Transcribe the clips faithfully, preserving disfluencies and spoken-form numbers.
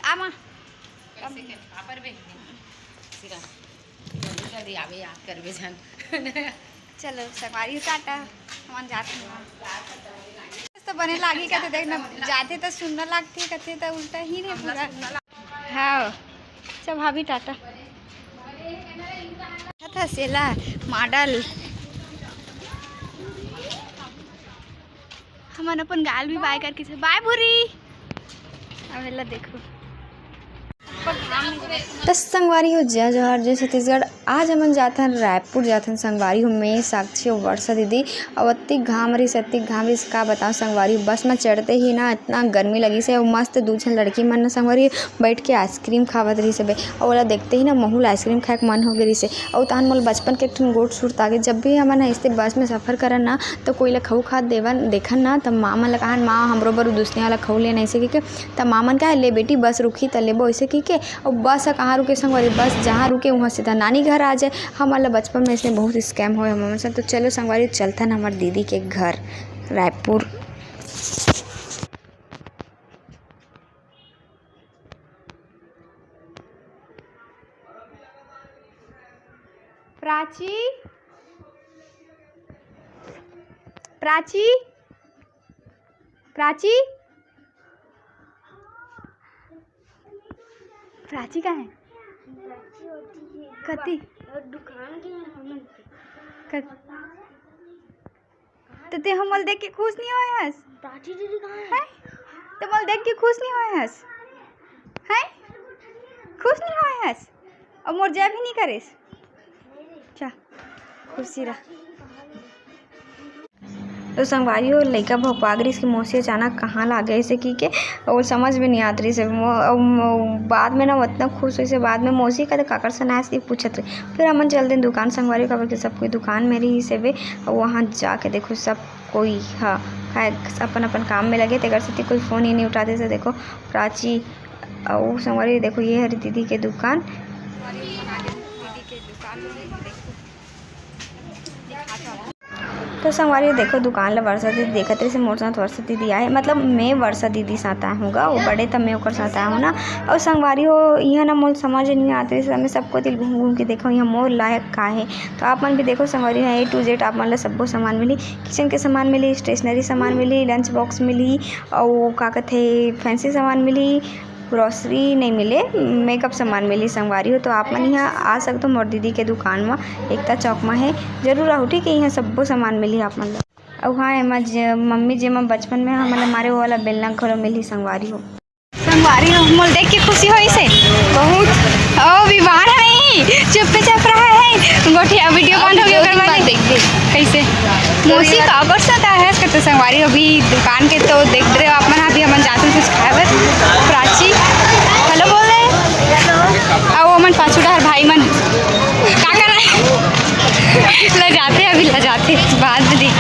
आमा। पापड़ भी सिरा। जल्दी जल्दी आवे, याद करबे झन। चलो संगवारी हो, टाटा। हमन जात हन। तो बने लागी का तो देख ना, जाथे तो सुनना लागथे, कथे तो उल्टा ही नहीं पूरा। हाँ, चल भाभी टाटा। था सेला मॉडल। हमन अपन गाल भी बाय करके से, बाय भूरी। अब एला देखो। त संगवारी हो, जय जोहार, जय छत्तीसगढ़। आज हमन जाथन रायपुर, जाथन संगवारी हो, मैं, साक्षी अउ वर्षा दीदी। अउ अतिक घाम रहिस, अतिक घाम रहिस, का बताओ संगवारी हो, बस में चढ़ते ही ना इतना गर्मी लगिस हे। अउ मस्त दू झन लड़की मन ना संगवारी बैठ के आइसक्रीम खावत रहिस हवे। अउ ओला देखते ही ना महू ल आइसक्रीम खाए के मन हो गे रहिस हे। अउ तहन मोला बचपन के एक ठन गोठ सुरता गे, जब भी हमन ह अइसे बस में सफर करन ना, त कोई ला खऊ खात देवन, देखन ना, त माँ मन ला कहन, "माँ, हमरो बर दुसनिया वाला खऊ लेना," अइसे कहिके। त माँ मन कहे, "ले बेटी, बस रुकही त लेबो," अइसे कहिके। अउ बस ह कहाँ रुके संगवारी, बस जहाँ रुके उहाँ सीधा नानी घर आ जाए। हमन ला बचपन में अइसने बहुत स्कैम होए हमन से। तो चलो संगवारी, चलथन हमर दीदी के घर रायपुर। प्राची, प्राची, प्राची, प्राची कहाँ हे? कति? दुकान के। कत-, त ते हमल देख के खुश नहीं होए हस? प्राची दीदी कहाँ हे? हैं? ते मोल देख के खुश नहीं होए हस? हैं? खुश नहीं होए हस? अउ मोर जय भी नहीं करेस। चा, खुशी रह। तो संगवारी हो, लइका भोकवा गे रिहिस कि मौसी अचानक कहाँ ला गे, अइसे कहिके, अउ समझ में नहीं आत रहिस हे। मो-, अउ मो-, बाद में ना, वो अतना खुश होइस हे, बाद में मौसी कदे काकर सन आइस, ये पूछत रहिस। फिर हमन चल देन दुकान संगवारी हो, काबर कि सब कोई दुकान में रहिस हवे, अउ वहाँ जाके देखो, सब कोई ह, खाए, अपन अपन काम में लगे, तेकर सेती कोई फोन ही नहीं उठाते। तो देखो, प्राची अउ संगवारी, देखो, ये हरे दीदी के दुकान। तो संगवारी देखो, दुकान ला वर्षा दीदी देखत रहिस हे, मोर साथ वर्षा दीदी आए, मतलब मैं वर्षा दीदी साथ आए हूँ गा, वो बड़े तब मैं ओकर साथ आए हूँ ना। अउ संगवारी हो, इहाँ ना मोर समझ नहीं आते, मैं सबको दिल घूम घूम के देखो, इहाँ मोर लायक का हे। तो आप मन भी देखो संगवारी हो, A to Z आप मन ला सब्बो सामान मिली, किचन के सामान मिली, स्टेशनरी सामान मिली, लंच बॉक्स मिली, अउ का कथे फैंसी सामान मिली, ग्रोसरी नहीं मिले, मेकअप सामान मिली संगवारी हो। तो आप मन यहाँ आ सकते हो मोर दीदी के दुकान म, एकता चौक म हे, जरूर आहू, ठीक है। यहाँ सब्बो सामान मिली आप मन ला। अउ हाँ, एमा जे मम्मी जेमा बचपन में हमन ला मारे, वो वाला बेलना घलो मिली संगवारी हो। संगवारी हो, मोल देख के खुशी होइस हे बहुत। ओ, विवाह नहीं, चुप्पे चाप रहा है। गोठिया वीडियो बंद हो गया, ओकर बाद देख दे। कैसे? मौसी का कर सकता है, करते संगवारी हो, अभी दुकान के तो देख रहे हो आप मन, अभी हमन जाते हैं कुछ खाए बर। प्राची, हेलो बोल रहे हैं। अब वो मन पाछू डहर भाई मन का कर रहे हैं? ले जाते हैं, अभी ले जाते हैं, बाद में देख।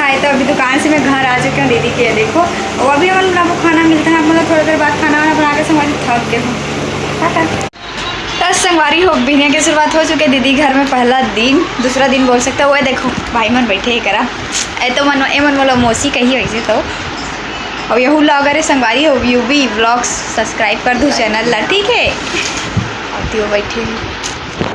हाय, तो अभी दुकान से मैं घर आ चुकी हूँ दीदी के। देखो, वो अभी हम लोग को खाना मिलता है, आप लोग थोड़ी देर बाद खाना वाना बना के समझ थक गए हो। टाटा। तो संगवारी हो, बिनिया के शुरुआत हो चुके दीदी घर में। पहला दिन, दूसरा दिन बोल सकता है। वो देखो, भाई मन बैठे हैं करा। ए तो मन, ए मन बोलो मौसी कही वैसे तो। और यहू ला अगर संगवारी हो, यूवी व्लॉग्स सब्सक्राइब कर दो चैनल ला, ठीक है? अउ तियो बैठे हैं।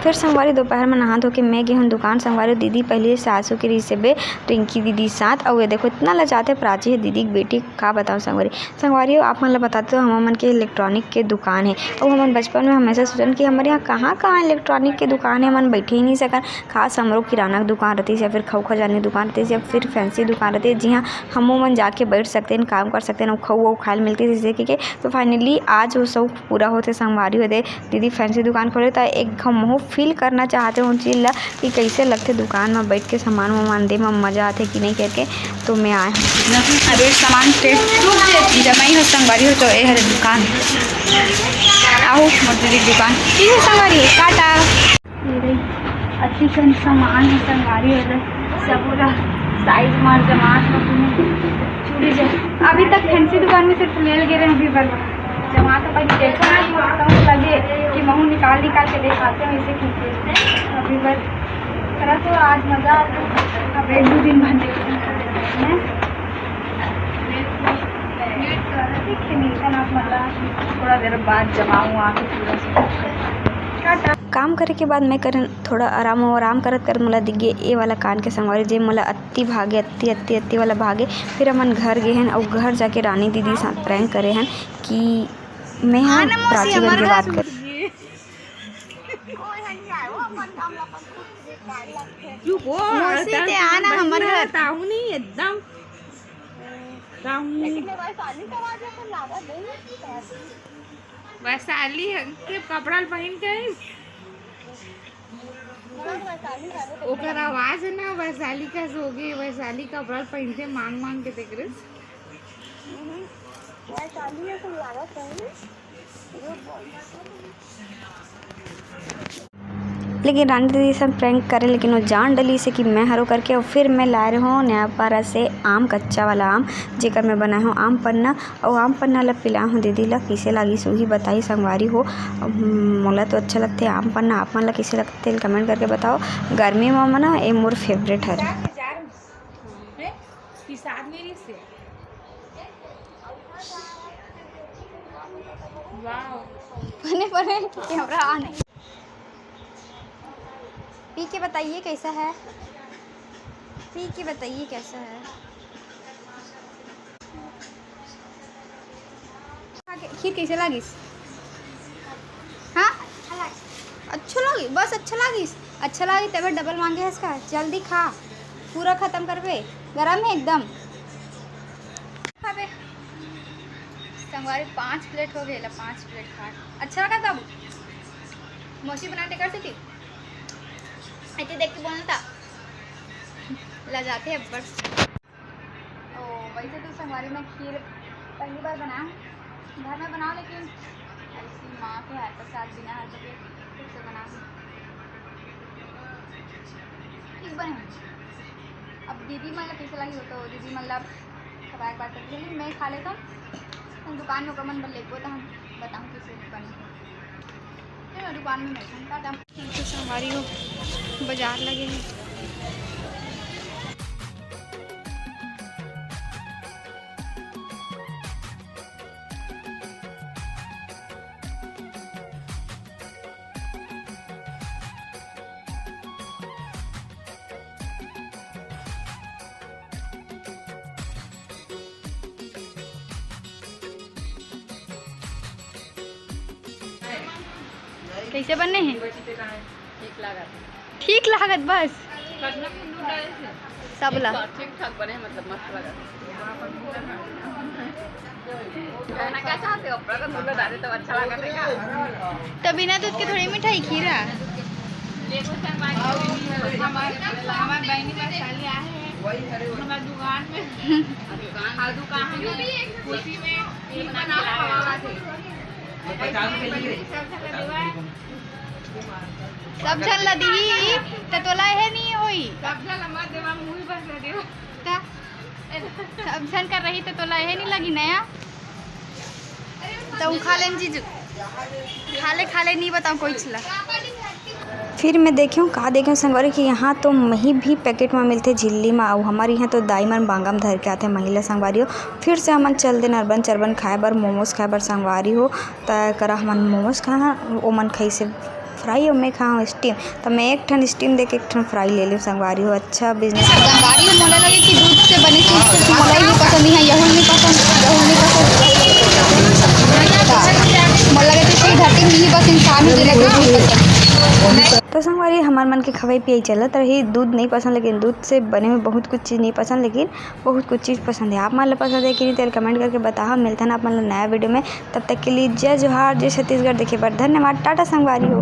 फिर संगवारी दोपहर में नहा धो के मैं गे हूँ दुकान। संगवारी दीदी पहले सासू के रिहिस हवे, रिंकी दीदी साथ। अउ ये देखो इतना लजाते प्राची है दीदी के बेटी, का बताओ संगवारी। संगवारी हो, आप मन ला बताते तो हमर मन के इलेक्ट्रॉनिक के दुकान है। अउ हमन बचपन में हमेशा सोचन कि हमर यहाँ कहाँ कहाँ इलेक्ट्रॉनिक के दुकान है, हमन बैठे ही नहीं सकन। खास हमरो किराना के दुकान रहितिस या फिर खऊ खजानी दुकान रहितिस या फिर फैंसी दुकान रहितिस, जिहाँ हमो मन जाके बैठ सकते हैं, काम कर सकते हैं, अउ खऊ अउ खाए ल मिलतिस जैसे कि के। तो फाइनली आज वो शौक पूरा होते संगवारी हो। दीदी फैंसी दुकान खोले त एक घम महू फील करना चाहते हो उन चीज ला कि कैसे लगते दुकान में बैठ के सामान वामान दे में मजा आते कि नहीं करके। तो मैं आए हूँ अभी सामान के जमाई हो संगवारी हो, तो ये हरे दुकान। आहू मोर दीदी के दुकान की है संगवारी हो, टाटा। ये रही, अतिकन सामान है संगवारी हो, सब पूरा साइज मार जमात हो तुम्हें। चूड़ी जे अभी तक फैंसी दुकान में सिर्फ ले गे रहे, अभी बर जमात हो, पहले देखो ना कि वहाँ कहूँ लगे कि महू निकाल निकाल के दिखाते हैं, इसे खींचे अभी बर। थोड़ा तो आज मजा आता है। अब एक दो दिन बाद देखते हैं। थोड़ा देर बाद जमा हुआ आके पूरा। काम करे के बाद मैं करें थोड़ा आराम, और आराम करत करत मोला दिख गे ए वाला कान के संगवारी, जे मोला अति भागे, अति, अति, अति वाला भागे। फिर हमन घर गे हन, अउ घर जाके रानी दीदी साथ प्रैंक करे हन कि मैं हा प्राची बन के बात कर। चुप हो, मौसी, ते आना हमर घर। ताहू नहीं एकदम। वैशाली के कपड़ा ल पहिन के आई। ओकर आवाज है ना, वैशाली का सो गए, वैशाली कपड़ा ल पहिनते मांग मांग के देख रहे। वैशाली है, तुम लागत है। लेकिन रानी दीदी से प्रैंक करे, लेकिन वो जान डली से कि मैं हरो करके। और फिर मैं लाए रहूँ नया पारा से आम, कच्चा वाला आम, जेकर मैं बनाए हूँ आम पन्ना। और आम पन्ना ला पिलाए हूँ दीदी ला, किसे लागिस उही बताई संगवारी हो। अब मोला तो अच्छा लगते आम पन्ना, आप मन ला किसे लगते कमेंट करके बताओ। गर्मी में ना ये मोर फेवरेट हर। बने बने कैमरा ऑन है। पी के बताइए कैसा है, पी के बताइए कैसा है। खा के, खीर कैसे लागिस? हाँ, अच्छा लागिस, बस अच्छा लागिस। अच्छा लागिस तबे डबल मांगे हस का। जल्दी खा, पूरा खत्म करबे, गरम है एकदम। खाबे संगवारी, पाँच प्लेट हो गए ला, पाँच प्लेट खा। अच्छा लगा तब मौसी बनाते कर सकती। इतने देख के बोलना था, ला जाते हैं बस। ओ, वैसे तो संगवारी में खीर पहली बार बनाया हूँ, घर में बनाओ, लेकिन ऐसी माँ के हाथ का स्वाद बिना हाथ के खुद से बना हूँ। ठीक बने हैं। अब दीदी मतलब कैसे लगी हो तो दीदी मतलब खवाए के बात करती है, लेकिन मैं खा लेता हूँ। हम दुकान में कमन बन लेबो तो हम बताऊँ कैसे बने। चलो दुकान में मिलते हैं, टाटा। तो संगवारी हो, बाजार लगे हैं। कैसे बनने हैं? ठीक लागत। ठीक लागत बस। सबला। ठीक ठाक बने, मतलब मस्त लागत। खाना कैसा है? ऊपर का दूध डाले तो अच्छा लागत है क्या? तो बिना दूध के थोड़ी मिठाई खीरा। देखो संगवारी, हमारे, हमारे बहनी वैशाली आए हैं। हमारे दुकान में। दुकान। हाँ, दुकान में। खुशी में खीर बना के लाए हैं। सब झन ला दिही, त तोला हे नहीं होई। सब झन ला मत देवा, मुँह बस ला देवा। त सब झन कर रही त तोला हे नहीं लगी नया। त उ खा लेन जीजू, खा ले, खा ले, नहीं बताऊँ कोई चला। फिर मैं देखेंव, का देखेंव संगवारी, कि यहाँ तो मही भी पैकेट में मिलथे झिल्ली में, अउ हमारे यहाँ तो दाई मन बांगा में धर के आथे महिला संगवारी हो। फिर से हमन चल देन अरबन चरबन खाए बर, मोमोज खाए बर संगवारी हो। त करा हमन मोमोज खाए हन, ओमन खाइसे फ्राई अउ मैं खाए हंव स्टीम। त मैं एक ठन स्टीम देके एक ठन फ्राई ले लेंव संगवारी हो। अच्छा बिजनेस। संगवारी हो, मोला लगे कि दूध से बने चीज कुछ मोला ही नहीं पसंद, यहाँ यहू नहीं पसंद, यहू नहीं पसंद। त मोला लगे कि कोई धरती में नहीं बस इंसान हो, जेला दूध नहीं पसंद। तो संगवारी, हमार मन के खवाई पियाई चलत रही। दूध नहीं पसंद, लेकिन दूध से बने हुए बहुत कुछ चीज़ नहीं पसंद, लेकिन बहुत कुछ चीज़ पसंद है। आप मन ला पसंद है कि नहीं, तेल कमेंट करके बताहा। मिलथन आप मन ला नया वीडियो में, तब तक के लिए जय जोहार, जय छत्तीसगढ़। देखे बर धन्यवाद, टाटा संगवारी हो।